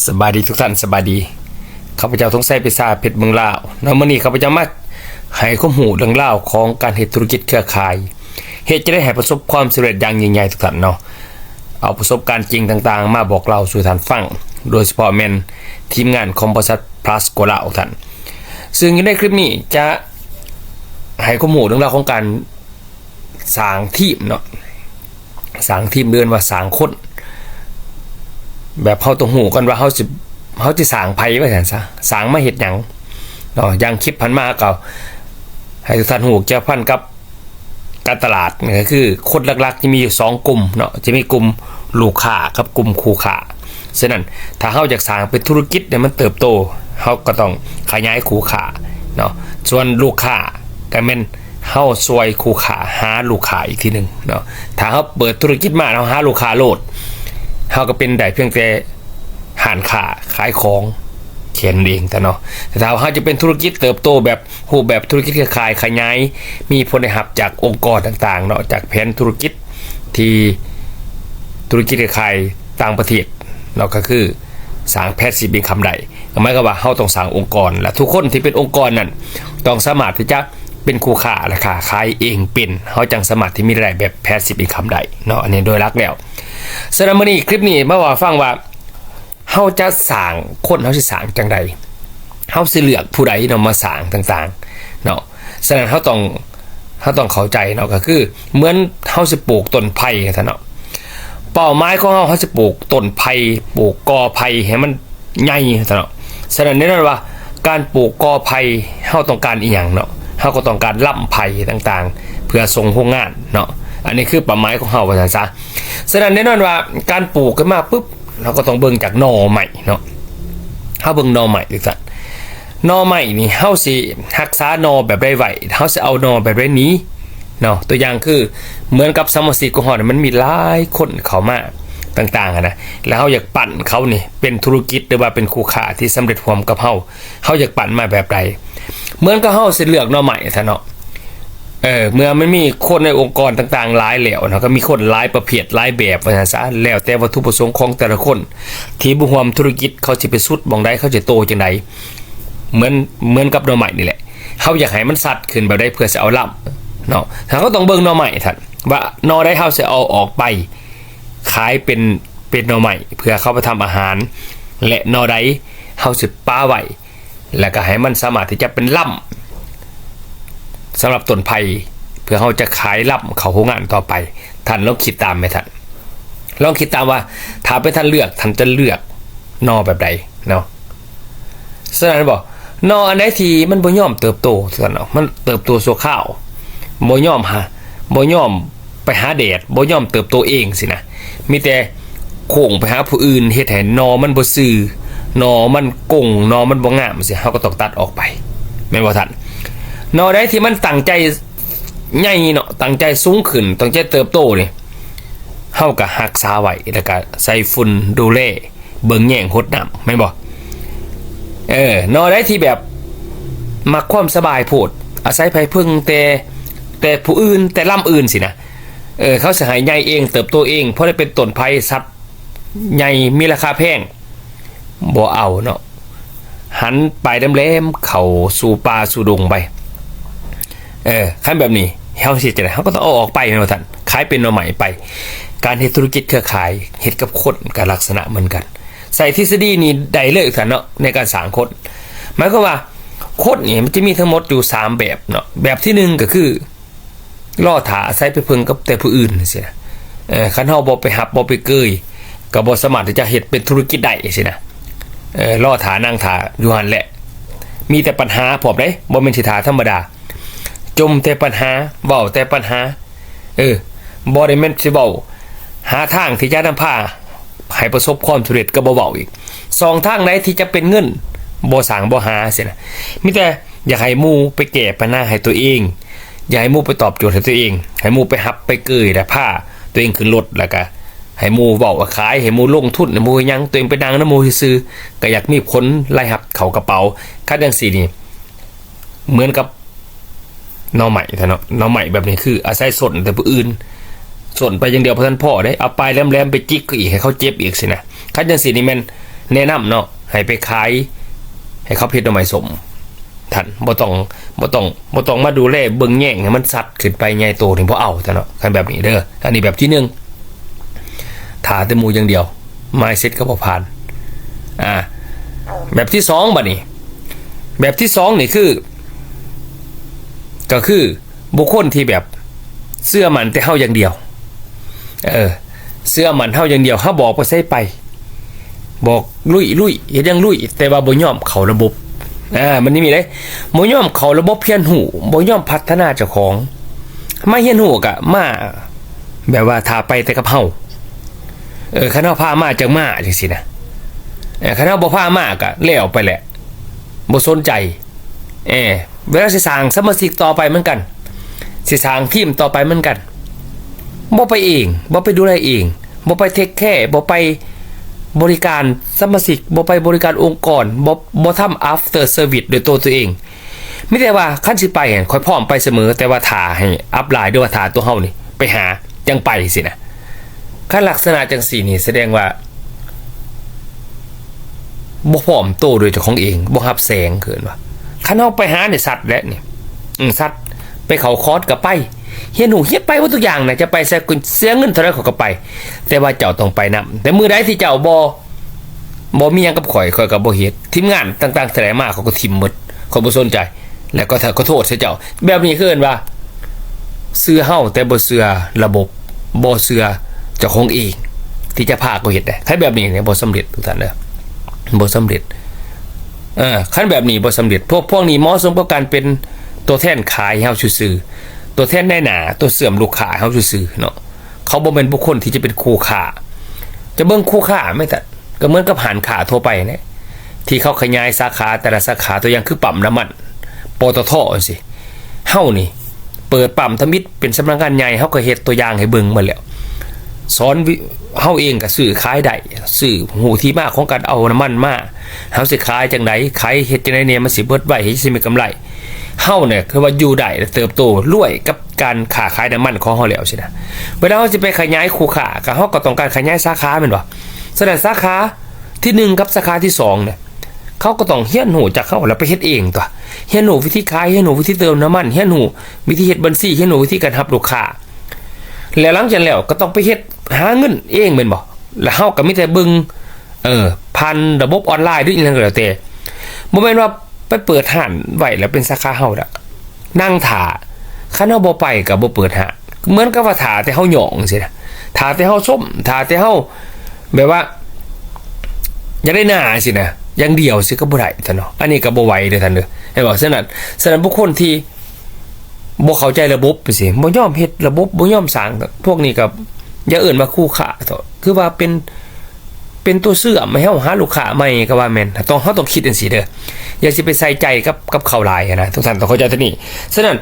ສະບາຍດີທຸກທ່ານ, ສະບາຍດີ. ຂ້າພະເຈົ້າ ທອງໄຊ ເປຊາ ເພັດເມືອງລາວເນາະ. ມື້ນີ້ຂ້າພະເຈົ້າມາໃຫ້ຄວາມຮູ້ເລື່ອງລາວຂອງການເຮັດທຸລະກິດເຄືອຂ່າຍ, ເຮັດຈັ່ງໃດໃຫ້ປະສົບຄວາມສຳເລັດຢ່າງຍິ່ງໃຫຍ່ທຸກທ່ານເນາະ. ເອົາປະສົບການຈິງຕ່າງໆມາບອກເລົ່າສູ່ທ່ານຟັງ, ໂດຍສະເພາະແມ່ນທີມງານຂອງບໍລິສັດພລັສໂກລາວທ່ານ. ຊຶ່ງຢູ່ໃນຄລິບນີ້ຈະໃຫ້ຄວາມຮູ້ເລື່ອງລາວຂອງການ ສ້າງທີມເນາະ, ສ້າງທີມ ເອີ້ນວ່າສ້າງຄົນ. ແບບເຮົາຕ້ອງຮູ້ກ່ອນວ່າເຮົາຊິ ເຮົາຊິສ້າງໃຜວ່າຊັ້ນຊະ, ສ້າງມາເຮັດຫຍັງເນາະ. ຢ່າງຄລິບຜ່ານມາເຮົາກໍໃຫ້ທຸກທ່ານຮູ້ກ່ຽວພັນກັບການຕະຫຼາດ, ກໍຄືຄົນຫຼັກໆຈະມີຢູ່ສອງກຸ່ມເນາະ, ຈະມີກຸ່ມລູກຄ້າກັບກຸ່ມຄູ່ຄ້າ. ສະນັ້ນ ຖ້າເຮົາຢາກສ້າງເປັນທຸລະກິດໃຫ້ມັນເຕີບໂຕ, ເຮົາກໍຕ້ອງຂະຫຍາຍຄູ່ຄ້າເນາະ. ສ່ວນລູກຄ້າກໍແມ່ນ ເຮົາຊ່ວຍຄູ່ຄ້າຫາລູກຄ້າອີກທີໜຶ່ງເນາະ. ຖ້າເຮົາເປີດທຸລະກິດມາ ເຮົາຫາລູກຄ້າໂລດ, ເຮົາກໍເປັນໄດ້ພຽງແຕ່ຮ້ານຄ້າຂາຍຂອງແຄ່ນັ້ນເອງຕະເນາະ. ແຕ່ຖ້າເຮົາຈະເປັນທຸລະກິດເຕີບໂຕແບບຮູບແບບທຸລະກິດເຄືອຂ່າຍຂະຫຍາຍ, ມີຜົນໄດ້ຮັບຈາກອົງກອນຕ່າງໆເນາະ, ຈາກແຜນທຸລະກິດທີ່ທຸລະກິດເຄືອຂ່າຍຕ່າງປະເທດເນາະ, ກໍຄືສ້າງ passive income ໄດ້. ກໍໝາຍຄວາມວ່າເຮົາຕ້ອງສ້າງອົງກອນ ແລະ ທຸກຄົນທີ່ເປັນອົງກອນນັ້ນ ຕ້ອງສາມາດທີ່ຈະເປັນຄູ່ຄ້າ ແລະ ຄ້າຂາຍເອງເປັນ, ເຮົາຈັ່ງສາມາດທີ່ມີລາຍໄດ້ແບບ passive income ໄດ້ເນາະ. ອັນນີ້ໂດຍຫຼັກແລ້ວ. ສະນັ້ນ ມື້ນີ້ຄລິບນີ້ມາເວົ້າໃຫ້ຟັງວ່າ ເຮົາຈະສ້າງຄົນ ເຮົາຊິສ້າງຈັ່ງໃດ, ເຮົາຊິເລືອກຜູ້ໃດເນາະມາສ້າງຕ່າງໆເນາະ. ສະນັ້ນ ເຮົາຕ້ອງ ເຮົາຕ້ອງເຂົ້າໃຈເນາະ, ກໍຄືເໝືອນເຮົາຊິປູກຕົ້ນໄຜ່ຊັ້ນເນາະ. ເປົ້າໝາຍຂອງເຮົາ ເຮົາຊິປູກຕົ້ນໄຜ່, ປູກກໍໄຜ່ໃຫ້ມັນໃຫຍ່ຊັ້ນເນາະ. ສະນັ້ນ ແນ່ນອນວ່າການປູກກໍໄຜ່ ເຮົາຕ້ອງການອີ່ຫຍັງເນາະ? ເຮົາກໍຕ້ອງການລຳໄຜ່ຕ່າງໆ ເພື່ອສົ່ງໂຮງງານເນາະ. ອັນນີ້ຄືເປົ້າໝາຍຂອງເຮົາວ່າຊັ້ນຊະ. ສະນັ້ນ ແນ່ນອນວ່າການປູກຂຶ້ນມາປຶບ ເຮົາກໍຕ້ອງເບິ່ງຈາກໜໍ່ໄມ້ເນາະ, ເຮົາເບິ່ງໜໍ່ໄມ້ຈັ່ງຊັ້ນ. ໜໍ່ໄມ້ນີ້ ເຮົາຊິຮັກສາໜໍ່ແບບໃດໄວ້? ເຮົາຊິເອົາໜໍ່ແບບໃດໜີເນາະ? ຕົວຢ່າງຄື ເໝືອນກັບສະມາຊິກຂອງເຮົານີ້ ມັນມີຫຼາຍຄົນເຂົ້າມາຕ່າງໆຫັ້ນນະ, ແລ້ວເຮົາຢາກປັ້ນເຂົານີ້ເປັນທຸລະກິດ ຫຼືວ່າເປັນຄູ່ຄ້າທີ່ສຳເລັດຮ່ວມກັບເຮົາ, ເຮົາຢາກປັ້ນມາແບບໃດ? ເໝືອນກັບເຮົາຊິເລືອກໜໍ່ໄມ້ຊັ້ນເນາະ. ເອີ ເມື່ອມັນມີຄົນໃນອົງກອນຕ່າງໆຫຼາຍແລ້ວເນາະ, ກໍມີຄົນຫຼາຍປະເພດຫຼາຍແບບວ່າຊັ້ນຊະ, ແລ້ວແຕ່ວັດຖຸປະສົງຂອງແຕ່ລະຄົນທີ່ມາຮ່ວມທຸລະກິດ ເຂົາຊິໄປສຸດໝ່ອງໃດ, ເຂົາຊິໂຕຈັ່ງໃດ. ເໝືອນ ເໝືອນກັບໜໍ່ໄມ້ນີ້ແຫຼະ, ເຮົາຢາກໃຫ້ມັນຊັດຂຶ້ນແບບໃດເພື່ອຊິເອົາລຳເນາະ. ເຮົາກໍຕ້ອງເບິ່ງໜໍ່ໄມ້ຫັ້ນວ່າ ໜໍ່ໃດເຮົາຊິເອົາອອກໄປຂາຍເປັນ ເປັນໜໍ່ໄມ້ເພື່ອເຂົາໄປທຳອາຫານ ແລະ ໜໍ່ໃດເຮົາຊິປະໄວ້ ແລ້ວກໍໃຫ້ມັນສາມາດທີ່ຈະເປັນລຳສຳລັບຕົ້ນໄຜ່ ເພື່ອເຮົາຈະຂາຍລຳເຂົ້າໂຮງງານຕໍ່ໄປ. ທ່ານລອງຄິດຕາມແມ່ທ່ານ, ລອງຄິດຕາມວ່າ ຖ້າເປັນທ່ານເລືອກ ທ່ານຈະເລືອກໜໍ່ແບບໃດເນາະ? ສະນັ້ນ ເຫັນບໍ່? ໜໍ່ອັນໃດທີ່ມັນບໍ່ຍອມເຕີບໂຕຊັ້ນເນາະ, ມັນເຕີບໂຕຊົ່ວຄາວ, ບໍ່ຍອມຫາ ບໍ່ຍອມໄປຫາແດດ, ບໍ່ຍອມເຕີບໂຕເອງຊີ້ນະ, ມີແຕ່ໂຄ້ງໄປຫາຜູ້ອື່ນ, ເຮັດໃຫ້ໜໍ່ມັນບໍ່ຊື່, ໜໍ່ມັນກົງ, ໜໍ່ມັນບໍ່ງາມຊີ້, ເຮົາກໍຕ້ອງຕັດອອກໄປ ແມ່ນບໍ່ທ່ານ? ໜໍ່ໃດທີ່ມັນຕັ້ງໃຈໃຫຍ່ເນາະ, ຕັ້ງໃຈສູງຂຶ້ນ, ຕັ້ງໃຈເຕີບໂຕນີ້, ເຮົາກໍຮັກສາໄວ້ ແລ້ວກໍໃສ່ຝຸ່ນ, ດູແລ, ເບິ່ງແຍງ, ຫົດນ້ຳ ແມ່ນບໍ່? ເອີ ໜໍ່ໃດທີ່ແບບມັກຄວາມສະບາຍໂພດ, ອາໄສໃຜເພິ່ງແຕ່ ແຕ່ຜູ້ອື່ນ, ແຕ່ລຳອື່ນຊີ້ນະ, ເອີ ເຂົາຊິໃຫ້ໃຫຍ່ເອງ, ເຕີບໂຕເອງ, ພໍໄດ້ເປັນຕົ້ນໄຜ່ສັດໃຫຍ່ມີລາຄາແພງ, ບໍ່ເອົາເນາະ. ຫັນປາຍແຫຼມໆເຂົ້າສູ່ປ່າສູ່ດົງໄປ. ເອີ ຄັນແບບນີ້ເຮົາຊິເຮັດຈັ່ງໃດ? ເຮົາກໍຕ້ອງເອົາອອກໄປແມ່ນບໍ່ທ່ານ? ຂາຍເປັນໜໍ່ໄມ້ໄປ. ການເຮັດທຸລະກິດເຄືອຂ່າຍ ເຮັດກັບຄົນກໍລັກສະນະເໝືອນກັນ. ໃຊ້ທິດສະດີນີ້ໄດ້ເລີຍທ່ານເນາະ ໃນການສ້າງຄົນ. ໝາຍຄວາມວ່າຄົນນີ້ມັນຈະມີທັງໝົດຢູ່ສາມແບບເນາະ. ແບບທີໜຶ່ງກໍຄື ລໍຖ້າອາໄສໄປເພິ່ງກັບແຕ່ຜູ້ອື່ນຊີ້ນະ. ເອີ ຄັນເຮົາບໍ່ໄປຮັບບໍ່ໄປເກີຍ ກໍບໍ່ສາມາດທີ່ຈະເຮັດເປັນທຸລະກິດໄດ້ຊີ້ນະ. ເອີ ລໍຖ້ານັ່ງຖ້າຢູ່ຫັ້ນແຫຼະ ມີແຕ່ປັນຫາພ້ອມເດ້, ບໍ່ແມ່ນຊິຖ້າທຳມະດາ. ຈົ່ມແຕ່ປັນຫາ, ເວົ້າແຕ່ປັນຫາ. ເອີ ບໍ່ໄດ້ແມ່ນຊິເວົ້າຫາທາງທີ່ຈະນຳພາໃຫ້ປະສົບຄວາມສຳເລັດກໍບໍ່ເວົ້າອີກ. ຊ່ອງທາງໃດທີ່ຈະເປັນເງິນ ບໍ່ສ້າງບໍ່ຫາຊີ້ນະ. ມີແຕ່ຢາກໃຫ້ໝູ່ໄປແກ້ບັນຫາໃຫ້ຕົວເອງ, ຢາກໃຫ້ໝູ່ໄປຕອບໂຈດໃຫ້ຕົວເອງ, ໃຫ້ໝູ່ໄປຮັບໄປເກີຍ ແລະ ພາຕົວເອງຂຶ້ນລົດ, ແລ້ວກະໃຫ້ໝູ່ເວົ້າຂາຍ, ໃຫ້ໝູ່ລົງທຶນ, ໃຫ້ໝູ່ຫຍັງ, ຕົວເອງໄປນັ່ງນຳໝູ່ຊື່ໆ ກໍຢາກມີຜົນລາຍຮັບເຂົ້າກະເປົາ. ຄັນຈັ່ງຊີ້ນີ້ ເໝືອນກັບໜໍ່ໄມ້ແທ້ເນາະ. ໜໍ່ໄມ້ແບບນີ້ຄືອາໄສສົ້ນແຕ່ຜູ້ອື່ນ, ສົ້ນໄປຢ່າງດຽວບໍ່ທັນພໍເດ້, ເອົາປາຍແຫຼມໆໄປຈິກເຂົາອີກ ໃຫ້ເຂົາເຈັບອີກຊີ້ນະ. ຄັນຈັ່ງຊີ້ນີ້ແມ່ນ ແນະນຳເນາະ ໃຫ້ໄປຂາຍ ໃຫ້ເຂົາເຮັດໜໍ່ໄມ້ສົ້ມ. ທ່ານບໍ່ຕ້ອງ ບໍ່ຕ້ອງ ບໍ່ຕ້ອງມາດູແລເບິ່ງແຍງໃຫ້ມັນຊັດຂຶ້ນໄປໃຫຍ່ໂຕນີ້ ບໍ່ເອົາ ທ່ານເນາະ. ຄັນແບບນີ້ເດີ ອັນນີ້ແບບທີໜຶ່ງ ຖ້າແຕ່ໝູ່ຢ່າງດຽວ ມາຍເຊັດກໍບໍ່ຜ່ານ. ອ່າ ແບບທີສອງ ບັດນີ້ ແບບທີສອງນີ້ຄື ກໍຄືບຸກຄົນທີ່ແບບເຊື່ອໝັ້ນແຕ່ເຮົາຢ່າງດຽວ ເອີ ເຊື່ອໝັ້ນເຮົາຢ່າງດຽວ ເຮົາບອກໄປໃສໄປ ບອກລຸຍ ລຸຍ ເຮັດຫຍັງລຸຍ ແຕ່ວ່າບໍ່ຍອມເຂົ້າລະບົບ. ອ່າ ມັນມີເດ້ ບໍ່ຍອມເຂົ້າລະບົບຮຽນຮູ້ ບໍ່ຍອມພັດທະນາເຈົ້າຂອງ. ມາຮຽນຮູ້ກະມາ ແບບວ່າຖ້າໄປແຕ່ກັບເຮົາ ເອີ ຄັນເຮົາພາມາຈັ່ງມາ ຈັ່ງຊີ້ນະ. ເອີ ຄັນເຮົາບໍ່ພາມາກະແລ້ວໄປແຫຼະ ບໍ່ສົນໃຈ. ເອີ ເວລາຊິສ້າງສະມາຊິກຕໍ່ໄປເໝືອນກັນ ຊິສ້າງທີມຕໍ່ໄປເໝືອນກັນ ບໍ່ໄປເອງ ບໍ່ໄປດູແລເອງ ບໍ່ໄປເທກແຄ ບໍ່ໄປບໍລິການສະມາຊິກ ບໍ່ໄປບໍລິການອົງກອນ ບໍ່ ບໍ່ທຳ after service ໂດຍຕົວຕົວເອງ. ມີແຕ່ວ່າຄັນຊິໄປຫັ້ນ ຂ້ອຍພ້ອມໄປສະເໝີ ແຕ່ວ່າຖ້າໃຫ້ອັບລາຍ ຫຼືວ່າຖ້າຕົວເຮົານີ້ໄປຫາຈັ່ງໄປຊີ້ນະ. ຄັນລັກສະນະຈັ່ງຊີ້ນີ້ ສະແດງວ່າບໍ່ພ້ອມໂຕໂດຍເຈົ້າຂອງເອງ ບໍ່ຮັບແສງ ເອີ້ນວ່າ ຄັນເຮົາໄປຫານີ້ຊັດແຫຼະນີ້ ອືມ ຊັດ ໄປເຂົ້າຄອດກໍໄປ ຮຽນຮູ້ ຮຽນໄປໝົດທຸກຢ່າງນະ ຈະໄປໃສ ເສຍເງິນເທົ່າໃດຂ້ອຍກໍໄປ ແຕ່ວ່າເຈົ້າຕ້ອງໄປນຳ. ແຕ່ມື້ໃດທີ່ເຈົ້າບໍ່ ບໍ່ມີຫຍັງກັບຂ້ອຍ ຂ້ອຍກໍບໍ່ເຮັດ. ທີມງານຕ່າງໆທີ່ໄດ້ມາ ຂ້ອຍກໍຖິ້ມໝົດ ຂ້ອຍບໍ່ສົນໃຈ ແລ້ວກໍ ກໍໂທດໃສ່ເຈົ້າ. ແບບນີ້ຄືເອີ້ນວ່າເຊື່ອເຮົາ ແຕ່ບໍ່ເຊື່ອລະບົບ ບໍ່ເຊື່ອເຈົ້າຂອງເອງ ທີ່ຈະພາເຂົາເຮັດໄດ້. ຄັນແບບນີ້ນີ້ບໍ່ສຳເລັດ ທຸກທ່ານເດີ ບໍ່ສຳເລັດ. ເອີ ຄັນແບບນີ້ບໍ່ສຳເລັດ. ພວກ ພວກນີ້ເໝາະສົມກັບການເປັນຕົວແທນຂາຍໃຫ້ເຮົາຊື່ໆ ຕົວແທນນາຍໜ້າ ຕົວເຊື່ອມລູກຄ້າໃຫ້ເຮົາຊື່ໆເນາະ. ເຂົາບໍ່ແມ່ນບຸກຄົນທີ່ຈະເປັນຄູ່ຄ້າ. ຈະເບິ່ງຄູ່ຄ້າແມ່ນແຕ່ ກໍເໝືອນກັບຮ້ານຄ້າທົ່ວໄປແຫຼະ ທີ່ເຂົາຂະຫຍາຍສາຂາແຕ່ລະສາຂາ ຕົວຢ່າງຄືປ້ຳນ້ຳມັນ ປຕທ ຈັ່ງຊີ້. ເຮົານີ້ເປີດປ້ຳທຳອິດເປັນສຳນັກງານໃຫຍ່ ເຮົາກໍເຮັດຕົວຢ່າງໃຫ້ເບິ່ງໝົດແລ້ວ. ສອນວິ ເຮົາເອງກໍຊື້ຂາຍໄດ້ ຊື້ ຮູ້ທີ່ມາຂອງການເອົານ້ຳມັນມາ ເຮົາຊິຂາຍຈັ່ງໃດ ຂາຍເຮັດຈັ່ງໃດແດ່ ມັນຊິເບິດໄວ ເຮັດຊິມີກຳໄລ. ເຮົານີ້ຄືວ່າຢູ່ໄດ້ ແລະ ເຕີບໂຕ ລວຍກັບການຄ້າຂາຍນ້ຳມັນຂອງເຮົາແລ້ວຊີ້ນະ. ເວລາເຮົາຊິໄປຂະຫຍາຍຄູ່ຄ້າ ກໍ ເຮົາກໍຕ້ອງການຂະຫຍາຍສາຂາແມ່ນບໍ່? ສະນັ້ນສາຂາທີໜຶ່ງກັບສາຂາທີສອງນີ້ ເຂົາກໍຕ້ອງຮຽນຮູ້ຈາກເຮົາ ແລ້ວໄປເຮັດເອງຕົວະ. ຮຽນຮູ້ວິທີຂາຍ ຮຽນຮູ້ວິທີເຕີມນ້ຳມັນ ຮຽນຮູ້ວິທີເຮັດບັນຊີ ຮຽນຮູ້ວິທີການຮັບລູກຄ້າ ແລ້ວຫຼັງຈາກນັ້ນແລ້ວກໍຕ້ອງໄປເຮັດ ຫາເງິນເອງແມ່ນບໍ່? ແລ້ວເຮົາກໍມີແຕ່ເບິ່ງ ເອີ ຜ່ານລະບົບອອນລາຍ ຫຼື ອີ່ຫຍັງກໍແລ້ວແຕ່. ບໍ່ແມ່ນວ່າໄປເປີດຮ້ານໄວ້ແລ້ວເປັນສາຂາເຮົາລະ ນັ່ງຖ້າ. ຄັນເຮົາບໍ່ໄປກໍບໍ່ເປີດຮ້ານ ເໝືອນກັບວ່າຖ້າແຕ່ເຮົາຍ້ອງຊີ້ນະ ຖ້າແຕ່ເຮົາຊົມ ຖ້າແຕ່ເຮົາແບບວ່າຢາກໄດ້ໜ້າຊີ້ນະ ຢ່າງດຽວຊີ້ກໍບໍ່ໄດ້ ທ່ານເນາະ. ອັນນີ້ກໍບໍ່ໄຫວເດີທ່ານເດີ ເຫັນບໍ່? ສະນັ້ນ ສະນັ້ນບຸກຄົນທີ່ ບໍ່ເຂົ້າໃຈລະບົບຈັ່ງຊີ້ ບໍ່ຍອມເຮັດລະບົບ ບໍ່ຍອມສ້າງ ພວກນີ້ກໍຢ່າເອີ້ນວ່າຄູ່ຄ້າເຖາະ ຄືວ່າເປັນ ເປັນຕົວເຊື່ອມໃຫ້ເຮົາຫາລູກຄ້າໃໝ່ກໍວ່າແມ່ນ. ຕ້ອງ ເຮົາຕ້ອງຄິດຈັ່ງຊີ້ເດີ ຢ່າຊິໄປໃສ່ໃຈກັບ ກັບເຂົາຫຼາຍນະ ທຸກທ່ານຕ້ອງເຂົ້າໃຈຕົວນີ້. ສະນັ້ນ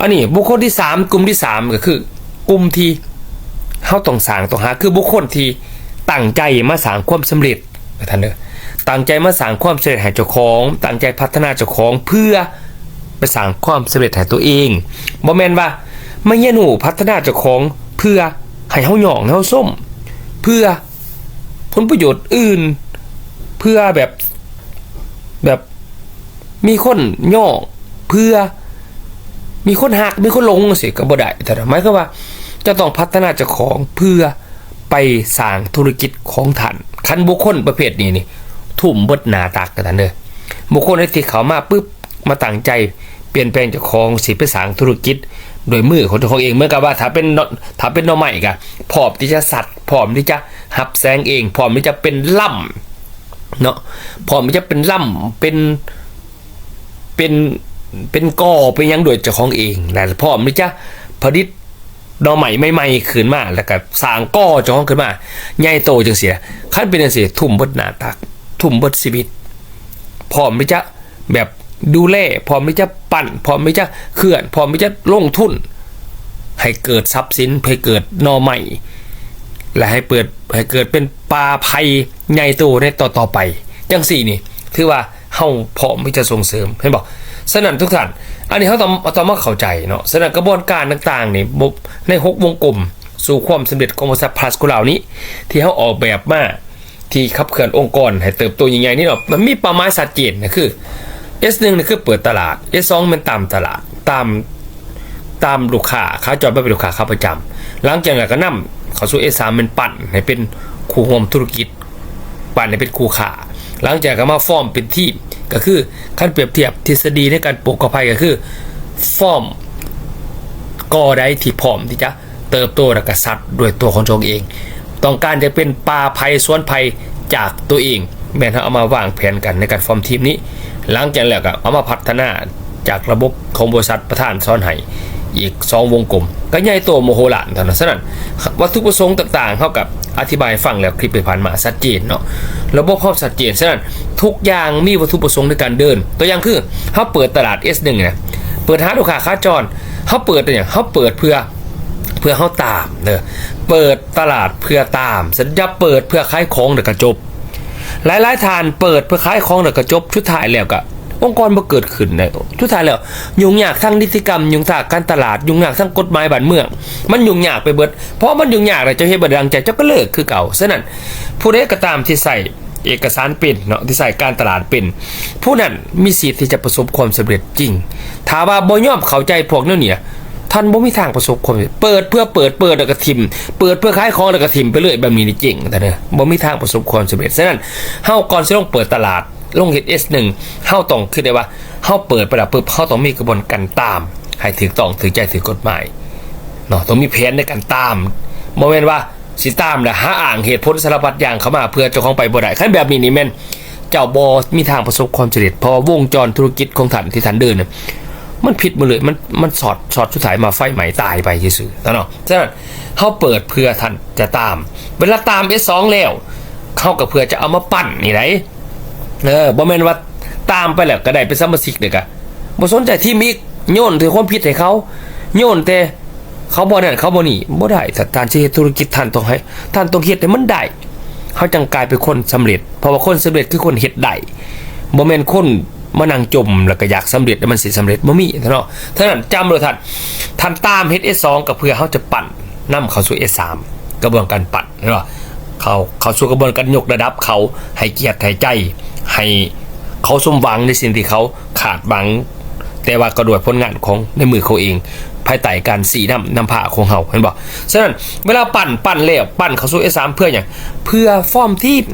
ອັນນີ້ບຸກຄົນທີສາມ ກຸ່ມທີສາມ ກໍຄືກຸ່ມທີ່ເຮົາຕ້ອງສ້າງ ຕ້ອງຫາ ຄືບຸກຄົນທີ່ຕັ້ງໃຈມາສ້າງຄວາມສຳເລັດ ທ່ານເດີ ຕັ້ງໃຈມາສ້າງຄວາມສຳເລັດໃຫ້ເຈົ້າຂອງ ຕັ້ງໃຈພັດທະນາເຈົ້າຂອງ ເພື່ອໄປສ້າງຄວາມສຳເລັດໃຫ້ຕົວເອງ. ບໍ່ແມ່ນວ່າມາຮຽນຮູ້ພັດທະນາເຈົ້າຂອງເພື່ອໃຫ້ເຮົາຍ້ອງ ໃຫ້ເຮົາຊົມ ເພື່ອຜົນປະໂຫຍດອື່ນ ເພື່ອແບບ ແບບມີຄົນຍ້ອງ ເພື່ອມີຄົນຮັກ ມີຄົນຫຼົງ ຈັ່ງຊີ້ກໍບໍ່ໄດ້. ແຕ່ໝາຍຄວາມວ່າເຈົ້າຕ້ອງພັດທະນາເຈົ້າຂອງເພື່ອ ໄປສ້າງທຸລະກິດຂອງທ່ານ. ຄັນບຸກຄົນປະເພດນີ້ນີ້ ທຸ່ມເບິດໜ້າຕັກກັນເດີ. ບຸກຄົນໃດທີ່ເຂົ້າມາປຶບ ມາຕັ້ງໃຈປ່ຽນແປງເຈົ້າຂອງ ຊິໄປສ້າງທຸລະກິດດ້ວຍມືຂອງເຈົ້າຂອງເອງ. ເໝືອນກັບວ່າຖ້າເປັນໜໍ່ ຖ້າເປັນໜໍ່ໄມ້ກະພ້ອມທີ່ຈະສັດ ພ້ອມທີ່ຈະຮັບແສງເອງ ພ້ອມທີ່ຈະເປັນລຳເນາະ ພ້ອມທີ່ຈະເປັນລຳ ເປັນ ເປັນ ເປັນກໍ ເປັນຫຍັງດ້ວຍເຈົ້າຂອງເອງ ແລະ ພ້ອມທີ່ຈະຜະລິດໜໍ່ໄມ້ໃໝ່ໆຂຶ້ນມາ ແລ້ວກໍສ້າງກໍເຈົ້າຂອງຂຶ້ນມາໃຫຍ່ໂຕຈັ່ງຊີ້. ຄັນເປັນຈັ່ງຊີ້ ທຸ່ມເບິດໜ້າຕັກ ທຸ່ມເບິດຊີວິດ ພ້ອມທີ່ຈະແບບດູແລ ພ້ອມທີ່ຈະປັ້ນ ພ້ອມທີ່ຈະເຄື່ອນ ພ້ອມທີ່ຈະລົງທຶນໃຫ້ເກີດຊັບສິນ ໃຫ້ເກີດໜໍ່ໄມ້ ແລະ ໃຫ້ເປີດ ໃຫ້ເກີດເປັນປ່າໄຜ່ໃຫຍ່ໂຕໃນຕໍ່ໆໄປ ຈັ່ງຊີ້ນີ້ ຖືວ່າ ເຮົາພ້ອມທີ່ຈະສົ່ງເສີມ ເຫັນບໍ່? ສະນັ້ນທຸກທ່ານ ອັນນີ້ເຮົາຕ້ອງ ເຮົາຕ້ອງມາເຂົ້າໃຈເນາະ. ສະນັ້ນກະບວນການຕ່າງໆນີ້ ໃນຫົກວົງກົມສູ່ຄວາມສຳເລັດຂອງບໍລິສັດພລັສໂກລາວນີ້ ທີ່ເຮົາອອກແບບມາ ທີ່ຂັບເຄື່ອນອົງກອນໃຫ້ເຕີບໂຕໃຫຍ່ໆນີ້ເນາະ ມັນມີເປົ້າໝາຍຊັດເຈນ ນະຄື ເອສໜຶ່ງ ນະຄືເປີດຕະຫຼາດ, ເອສສອງ ແມ່ນຕາມຕະຫຼາດ ຕາມ ຕາມລູກຄ້າຂາຈອນ ມາເປັນລູກຄ້າຂາປະຈຳ. ຫຼັງຈາກນັ້ນກໍນຳເຂົ້າສູ່ ເອສສາມ ແມ່ນປັ່ນໃຫ້ເປັນຄູ່ຮ່ວມທຸລະກິດ, ປັ່ນໃຫ້ເປັນຄູ່ຄ້າ. ຫຼັງຈາກນັ້ນກໍມາຟອມເປັນທີມ ກໍຄືຄັນປຽບທຽບທິດສະດີໃນການປູກກໍໄຜ່ ກໍຄືຟອມ ກໍໄດ້ທີ່ພ້ອມທີ່ຈະເຕີບໂຕ ແລະກະສັດດ້ວຍຕົວຂອງຕົນເອງ, ຕ້ອງການຈະເປັນປ່າໄຜ່ສວນໄຜ່ຈາກຕົວເອງ, ແມ່ນເຮົາເອົາມາວາງແຜນກັນໃນການຟອມທີມນີ້. ຫຼັງຈາກນັ້ນແລ້ວກໍເອົາມາພັດທະນາຈາກລະບົບຂອງບໍລິສັດປະທານສອນໃຫ້ອີກສອງວົງກົມ ກໍໃຫຍ່ໂຕມະໂຫລານເທົ່ານັ້ນ. ສະນັ້ນ ວັດຖຸປະສົງຕ່າງໆ ເຮົາກໍອະທິບາຍໃຫ້ຟັງແລ້ວ ຄລິບທີ່ຜ່ານມາຊັດເຈນເນາະ, ລະບົບເຮົາຊັດເຈນ. ສະນັ້ນ ທຸກຢ່າງມີວັດຖຸປະສົງໃນການເດີນ. ຕົວຢ່າງຄື ເຮົາເປີດຕະຫຼາດ ເອສໜຶ່ງ ນະ ເປີດຫາລູກຄ້າຂາຈອນ. ເຮົາເປີດເປັນຫຍັງ? ເຮົາເປີດເພື່ອ ເພື່ອເຮົາຕາມເດີ, ເປີດຕະຫຼາດເພື່ອຕາມ. ສະນັ້ນ ຢ່າເປີດເພື່ອຂາຍຂອງແລ້ວກະຈົບ. ຫຼາຍໆທ່ານເປີດເພື່ອຂາຍຂອງແລ້ວກະຈົບ, ສຸດທ້າຍແລ້ວກະອົງກອນບໍ່ເກີດຂຶ້ນເດ້. ສຸດທ້າຍແລ້ວຫຍຸ້ງຍາກທາງນິຕິກຳ, ຫຍຸ້ງຍາກທາງການຕະຫຼາດ, ຫຍຸ້ງຍາກທາງກົດໝາຍບ້ານເມືອງ, ມັນຫຍຸ້ງຍາກໄປເບິດ. ເພາະມັນຫຍຸ້ງຍາກແລ້ວ ເຈົ້າເຮັດບໍ່ໄດ້ດັ່ງໃຈ ເຈົ້າກໍເລີກຄືເກົ່າ. ສະນັ້ນ ຜູ້ໃດກໍຕາມທີ່ໃຊ້ ເອກະສານເປັນເນາະ, ທີ່ໃຊ້ການຕະຫຼາດເປັນ, ຜູ້ນັ້ນມີສິດທີ່ຈະປະສົບຄວາມສຳເລັດຈິງ. ຖ້າວ່າບໍ່ຍອມເຂົ້າໃຈພວກແນວນີ້ນະ, ທ່ານບໍ່ມີທາງປະສົບຄວາມສຳເລັດ. ເປີດເພື່ອເປີດ, ເປີດແລ້ວກໍຖິ້ມ, ເປີດເພື່ອຂາຍຂອງແລ້ວກໍຖິ້ມໄປເລີຍ, ແບບນີ້ນີ້ເຈັງ. ທ່ານເອີຍ, ບໍ່ມີທາງປະສົບຄວາມສຳເລັດ. ສະນັ້ນ ເຮົາກ່ອນຊິລົງເປີດຕະຫຼາດ, ລົງເຮັດ ເອສໜຶ່ງ ເຮົາຕ້ອງຄິດໄດ້ວ່າ ເຮົາເປີດໄປແລ້ວປຶບ ເຮົາຕ້ອງມີກະບວນການຕາມໃຫ້ຖືກຕ້ອງ, ຖືກໃຈ, ຖືກກົດໝາຍເນາະ, ຕ້ອງມີແຜນໃນການຕາມ. ບໍ່ແມ່ນວ່າ ຊິຕາມແລ້ວຫາອ້າງເຫດຜົນສາລະພັດຢ່າງເຂົ້າມາເພື່ອເຈົ້າຂອງໄປບໍ່ໄດ້. ຄັນແບບນີ້ນີ້ແມ່ນເຈົ້າບໍ່ມີທາງປະສົບຄວາມສຳເລັດ, ເພາະວ່າວົງຈອນທຸລະກິດຂອງທ່ານທີ່ທ່ານເດີນນະ ມັນຜິດໝົດເລີຍ, ມັນ ມັນຊອດ ຊອດ ສຸດທ້າຍມາໄຟໄໝ້ຕາຍໄປຊື່ໆ ເນາະ. ສະນັ້ນ ເຮົາເປີດເພື່ອທ່ານຈະຕາມ. ເວລາຕາມ ເອສສອງ ແລ້ວ ເຮົາກໍເພື່ອຈະເອົາມາປັ່ນນີ້ໃດ. ເອີ ບໍ່ແມ່ນວ່າຕາມໄປແລ້ວກໍໄດ້ເປັນສະມາຊິກແລ້ວກໍບໍ່ສົນໃຈທີມອີກ, ໂຍນແຕ່ຄວາມຜິດໃຫ້ເຂົາ, ໂຍນແຕ່ ເຂົາບໍ່ນັ້ນເຂົາບໍ່ນີ້ ບໍ່ໄດ້. ຖ້າທ່ານຊິເຮັດທຸລະກິດ ທ່ານຕ້ອງໃຫ້ ທ່ານຕ້ອງເຮັດໃຫ້ມັນໄດ້, ເຮົາຈັ່ງກາຍເປັນຄົນສຳເລັດ. ເພາະວ່າຄົນສຳເລັດຄືຄົນເຮັດໄດ້, ບໍ່ແມ່ນຄົນມານັ່ງຈົ່ມແລ້ວກໍຢາກສຳເລັດ ແລ້ວມັນຊິສຳເລັດ, ບໍ່ມີເນາະ. ສະນັ້ນ ຈຳໂລດທ່ານ, ທ່ານຕາມເຮັດ ເອສສອງ ກໍເພື່ອເຮົາຈະປັ່ນນຳເຂົ້າສູ່ ເອສສາມ ກະບວນການປັ່ນເນາະ, ເຂົ້າ ເຂົ້າສູ່ກະບວນການຍົກລະດັບເຂົາ, ໃຫ້ກຽດໃຫ້ໃຈ, ໃຫ້ເຂົາສົມຫວັງໃນສິ່ງທີ່ເຂົາຄາດຫວັງ, ແຕ່ວ່າກໍດ້ວຍຜົນງານຂອງໃນມືເຂົາເອງ, ພາຍໃຕ້ການຊີ້ນຳນຳພາຂອງເຮົາ, ເຫັນບໍ່? ສະນັ້ນ ເວລາປັ່ນ ປັ່ນແລ້ວ ປັ່ນເຂົ້າສູ່ ເອສສາມ ເພື່ອຫຍັງ? ເພື່ອຟອມທີມ.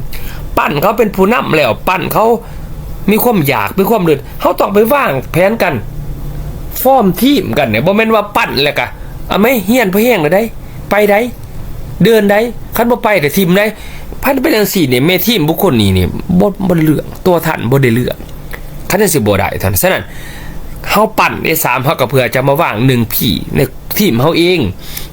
ປັ່ນເຂົາເປັນຜູ້ນຳແລ້ວ, ປັ່ນເຂົາມີຄວາມຢາກ ມີຄວາມເລີດ, ເຮົາຕ້ອງໄປວາງແຜນກັນ ຟອມທີມກັນເນຍ. ບໍ່ແມ່ນວ່າປັ່ນແລ້ວກະ ອາ ແມ່ຮຽນພະແຮງແລ້ວໃດ ໄປໃດ ເດີນໃດ, ຄັນບໍ່ໄປກໍຖິ້ມໃດ. ຄັນເປັນຈັ່ງຊີ້ນີ້ ແມ່ທີມບຸກຄົນນີ້ນີ້ ບໍ່ ບໍ່ໄດ້ເລື່ອງ, ຕົວທ່ານບໍ່ໄດ້ເລື່ອງ, ຄັນຈັ່ງຊີ້ບໍ່ໄດ້ທ່ານ. ສະນັ້ນ ເຮົາປັ່ນ ເອສາມ ເຮົາກໍເພື່ອຈະມາວາງໜຶ່ງພີໃນທີມເຮົາເອງ,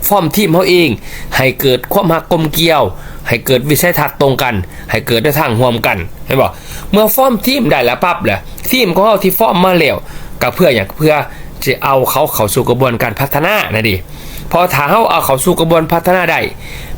ຟອມທີມເຮົາເອງ, ໃຫ້ເກີດຄວາມຮັກກົມກ່ຽວ, ໃຫ້ເກີດວິໄສທັດຕົງກັນ, ໃຫ້ເກີດແນວທາງຮ່ວມກັນ, ເຫັນບໍ່? ເມື່ອຟອມທີມໄດ້ແລ້ວປັບແລ້ວ ທີມຂອງເຮົາທີ່ຟອມມາແລ້ວ ກໍເພື່ອຫຍັງ? ເພື່ອຈະເອົາເຂົາເຂົ້າສູ່ກະບວນການພັດທະນານັ້ນເດ. ເພາະຖ້າເຮົາເອົາເຂົ້າສູ່ກະບວນພັດທະນາໄດ້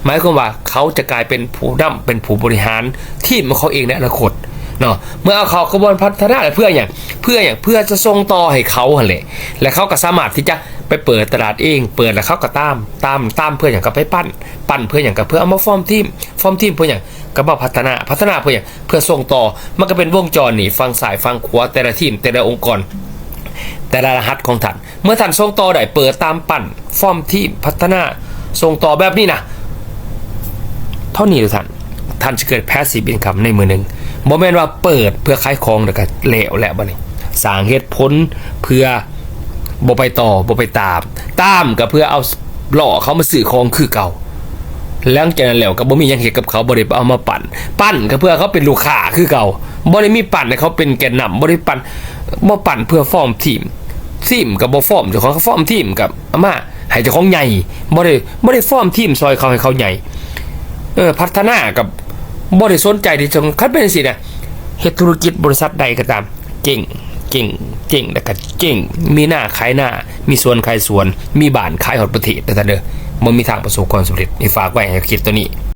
ໝາຍຄວາມວ່າເຂົາຈະກາຍເປັນຜູ້ນຳ ເປັນຜູ້ບໍລິຫານທີມຂອງເຂົາເອງໃນອະນາຄົດເນາະ. ເມື່ອເອົາເຂົ້າກະບວນພັດທະນາແລ້ວ ເພື່ອຫຍັງ? ເພື່ອຫຍັງ? ເພື່ອຈະສົ່ງຕໍ່ໃຫ້ເຂົາຫັ້ນແຫຼະ, ແລ້ວເຂົາກໍສາມາດທີ່ຈະໄປເປີດຕະຫຼາດເອງ, ເປີດແລ້ວເຂົາກໍຕາມ ຕາມ ຕາມເພື່ອຫຍັງ? ກໍໄປປັ່ນ, ປັ່ນເພື່ອຫຍັງ? ກໍເພື່ອເອົາມາຟອມທີມ, ຟອມທີມເພື່ອຫຍັງ? ກໍມາພັດທະນາ, ພັດທະນາເພື່ອຫຍັງ? ເພື່ອສົ່ງຕໍ່. ມັນກໍເປັນວົງຈອນນີ້, ຝັ່ງຊ້າຍຝັ່ງຂວາ ແຕ່ລະທີມ ແຕ່ລະອົງກອນ ແຕ່ລະລະຫັດຂອງທ່ານ. ເມື່ອທ່ານສົ່ງຕໍ່ໄດ້, ເປີດຕາມ, ປັ່ນ, ຟອມທີມ, ພັດທະນາ, ສົ່ງຕໍ່ແບບນີ້ນະ, ເທົ່ານີ້ແຫຼະທ່ານ, ທ່ານຈະເກີດ passive income ໃນມື້ໜຶ່ງ. ບໍ່ແມ່ນວ່າເປີດເພື່ອຂາຍຂອງແລ້ວກໍແລ້ວແຫຼະ. ບັດນີ້ສ້າງເຫດຜົນເພື່ອບໍ່ໄປຕໍ່, ບໍ່ໄປຕາມ, ຕາມກໍເພື່ອເອົາລໍ້ເຂົາມາຊື້ຂອງຄືເກົ່າ. ຫຼັງຈາກນັ້ນແລ້ວກໍບໍ່ມີຫຍັງເຮັດກັບເຂົາ, ບໍ່ໄດ້ເອົາມາປັ່ນ, ປັ່ນກໍເພື່ອເຂົາເປັນລູກຄ້າຄືເກົ່າ, ບໍ່ໄດ້ມີປັ່ນໃຫ້ເຂົາເປັນແກນນຳ, ບໍ່ໄດ້ປັ່ນ, ບໍ່ປັ່ນເພື່ອຟອມທີມ, ທີມກໍບໍ່ຟອມເຈົ້າຂອງ, ຟອມທີມກໍເອົາມາໃຫ້ເຈົ້າຂອງໃຫຍ່, ບໍ່ໄດ້, ບໍ່ໄດ້ຟອມທີມຊ່ອຍເຂົາໃຫ້ເຂົາໃຫຍ່, ເອີ, ພັດທະນາກໍບໍ່ໄດ້ສົນໃຈທີ່ຈະ, ຄັນເປັນຈັ່ງຊີ້ນະ, ເຮັດທຸລະກິດບໍລິສັດໃດກໍຕາມ ເຈັງ ເຈັງ ເຈັງ ແລ້ວກໍເຈັງ, ມີນາຂາຍນາ, ມີສວນຂາຍສວນ, ມີບ້ານຂາຍຮອດປະເທດ ທ່ານເດີ, ບໍ່ມີທາງປະສົບຄວາມສຳເລັດ. ນີ້ຝາກໄວ້ໃຫ້ຄິດຕົວນີ້.